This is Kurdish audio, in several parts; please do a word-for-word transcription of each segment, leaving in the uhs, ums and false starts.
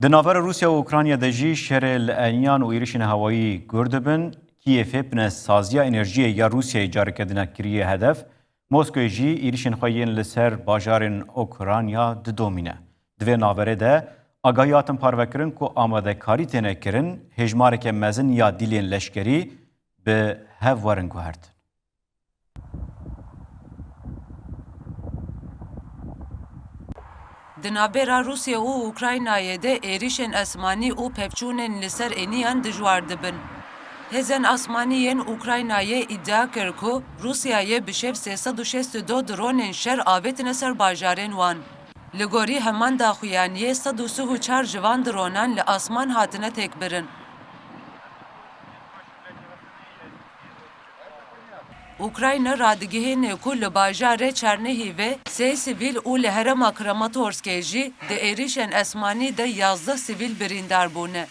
Di navbera Rûsya û Ukrayna de jî şerê li eniyan û êrişên hewayî gur dibin. Kîevê bine saziya enerjiyê ya Rûsyayê careke din kiriye hedef. Moskowê jî êrişên xwe yên li ser bajarên Ukrayna didomîne. Di vê navberê de agahî hatin parvekirin ku amadekarî têne kirin, hêjmareke mezin ya dîlên leşkerî bi hev werin guhertin. Di navbera Rûsya û Ukraynayê de êrişên esmanî û pevçûnên li ser êniyan dijwar dibin. Hêzên asmanî yên Ukraynayê îdia kir ku Rûsyayê bi şev sê sed û şêst û du dronên şer avêtine ser bajarên wan. Li gorî heman daxuyaniyê, sed û sî û çar ji van dronan li asman hatine têkbirin. Ukrayna radigihîne ku li bajarê Çernihîvê sê sivîl û li herêma Kramatorskê jî di êrişên esmanî de yazdeh sivîl birîndar bûne.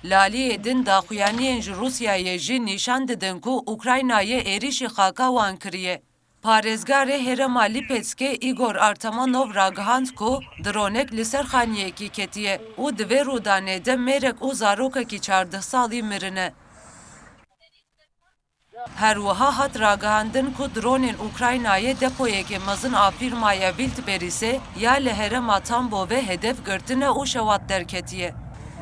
Li aliyê din daxuyaniyên ji Rûsyayê jî nîşan didin ku Ukraynayê êrişî xaka wan kiriye. Parêzgarê herêma Lipetskê Igor Artamonov ragihand ku dronek li ser xaniyekî ketiye û di vê rûdanê de mêrek û zarokekî çardeh salî mirine. Her wiha hat ragihandin ku dronên Ukraynayê depoyeke mezin a fîrmaya Wildberriesê ya li herêma Tambovê hedef girtine û şewat derketiye.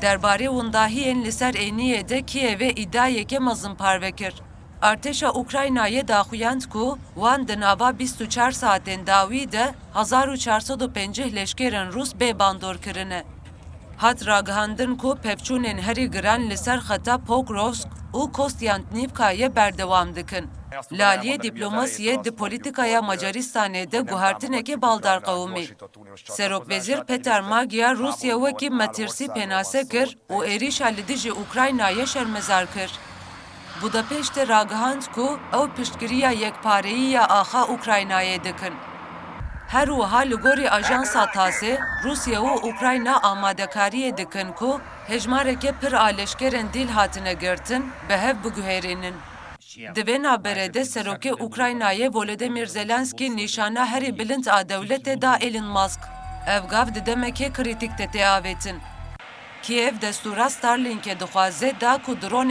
Derbarê windahiyên li ser êniyê de Kîevê îdiayeke mezin parve kir. Artêşa Ukraynayê daxuyand ku wan di nava bîst û çar saetên dawî de hezar û çar sed û pêncî leşkerên Rûs bê bandor kirine. Hat ragihandin ku pevçûnên herî giran li ser xeta Pokrovsk û Kostyantnîvkayê berdewam dikin. Li aliyê dîplomasiyê di polîtîkaya Macaristanê de guhertinekê baldar qewimî. Serokwezîr Peter Magyar Rûsya wekî metirsî pênase kir û êrîşa li dijî Ukraynayê şermezar kir. Budapeştê ragihand ku ew piştgiriya yekpareyî ya axa Ukraynayê dikin. Her wiha li gorî ajansa TASSê, Rûsya û Ukrayna amadekariyê dikin ku hejmareke pir a leşkerên dîl hatine girtin, bi hev biguherînin. Di vê navberê de serokê Ukraynayê Volodymyr Zelenskî nîşana herî bilind a dewletê da Elon Musk. Ev gav di demekê krîtîk de tê avêtin. Kiev destûra Starlinkê dixwaze da ku dronên